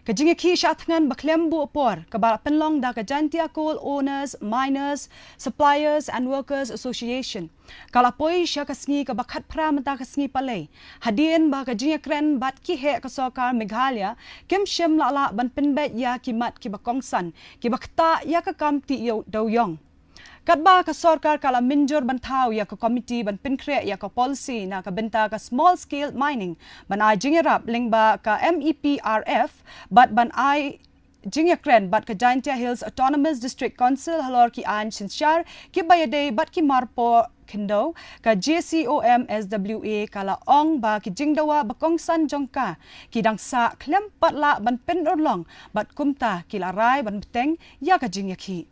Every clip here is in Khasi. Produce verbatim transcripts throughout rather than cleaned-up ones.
Ka jingïakhih shah thngan ba khlem buh por kaba la pynlong da ka Jaintia Coal Owners, Miners, Suppliers and Workers Association ka la poi sha ka sngi kaba khatphra mynta ka sngi Palei, hadien ba ka jingïakren bad ki heh ka sorkar Meghalaya kim shym la lah ban pynbeit ïa ki mat kiba kongsan kiba ktah ïa ka kam tih dewïong. Katba ka sorkar ka la mynjur ban thaw ïa ka komiti ban pynkhreh ïa ka policy na ka bynta ka small scale mining ban ai jingïarap lyngba ka MEPRF bad ban ai jingïakren bad ka Jaintia Hills Autonomous District Council halor ki aiñ synshar kiba ïadei bad ki marpoh khyndew, ka JCOMSWA ka la ong ba ki jingdawa ba kongsan jong ka ki dang sah khlem pat lah ban pynurlong bad kumta ki la rai ban bteng ïa ka jingïakhih.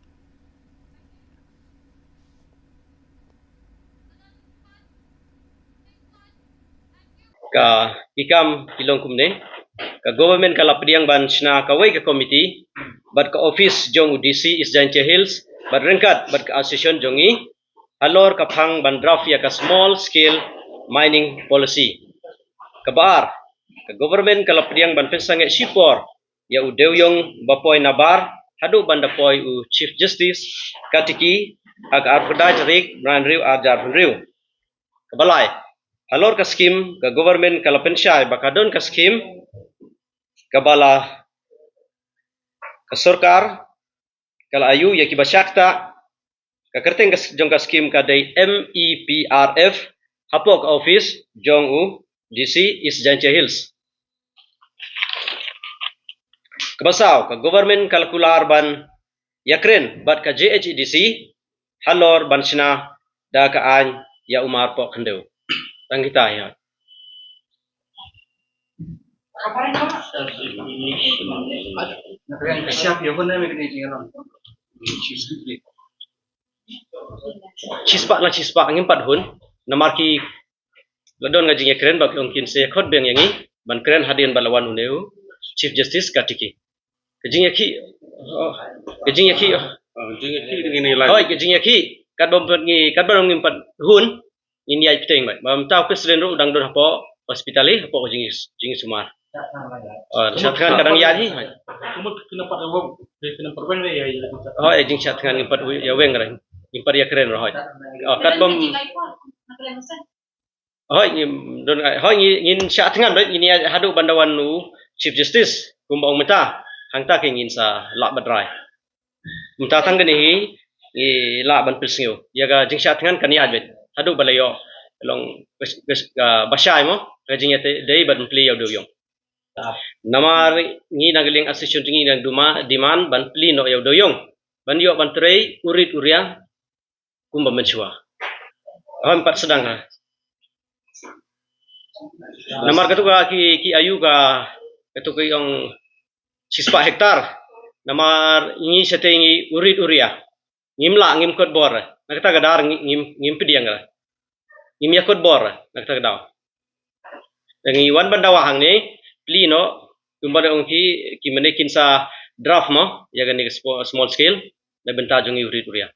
Ka ki kam ki long kumne. Ka government ka la pdiang ban shna kawei ka komiti bad ka office jong u DC East Jaintia Hills bad ryngkat bad ka association jong i halor ka phang ban draft ïa ka small scale mining policy. Kaba ar, ka government ka la pdiang ban pynsangeh shipor ïa u dewïong ba poi nabar haduh ban da poi u Chief Justice Katiki ha ka arphew khyndai tarik Naiwieng ar hajar hynriew. Kaba lai, halor ka skim ka government ka la pynshai ba ka don ka skim kaba la ka sorkar ka la ïoh ïa kiba shah ktah. Ka kyrteng ka s- jong ka skim ka dei MEPRF hapoh ka office jong u DC East Jaintia Hills. Kaba saw, ka government ka la kular ban ïakren bad ka JHADC halor ban shna da ka aiñ ïa u marpoh khyndew. Tang kita ïa. Shispah la shispah ngim pat hun namar ki la don ka jingïakren ba ki ong kin sa khot biang ïa ngi ban kren hadien ba la wan une u Chief Justice Katiki. Ka jingïakhih, oh, ka jingïakhih, oh. Ah, jingïakhih ngin ïa lai. Hoi, ka jingïakhih katba ngi, katba ngim pat hun ngin ïaid bteng bad. Ba mynta u President ruh u dang don hapoh hospital hi, hapoh ka jing, jingsumar. Oh, shah thngan ka dang ïaid hi. Hoi, jingshah thngan ngim pat ïa weng ruh. Ngim pat ïakren ruh hoi. Oh, katba Hoi, ngin don, hoi, ngin, ngin shah thngan bad ngin ïa haduh ban da wan u Chief Justice kumba ong mynta. Hangta ke ngin sa lah ban rai. Mynta tang kane hi ngi lah ban pynsngew ïa ka jingshah thngan kan ïa bad haduh ba la ïoh long bashai mo ka jingïadei bad plie ïa u dewïong. Namar ngi na ka liang association ngi nang demand ban plie noh ïa u dewïong ban ïoh ban trei u rit u ria kumba mynshuwa. Hoi, ngim pat sdang ha. Namar katu ka ki, ki ayu ka, katu ka ong shispah hektar. Namar ngi shatei ngi u rit u ria. Ngim lah, ngim kot bor. Na kata ka daw ngi, ngim, ngim pdiang. Ngim ïa kot bor na kata ka daw. Ngi wan ban dawa hangne, plie noh, kumba da ong ki, ki mynne kin sa draft mo ïa kane ka spo- small scale na bynta jong ngi u rit u ria.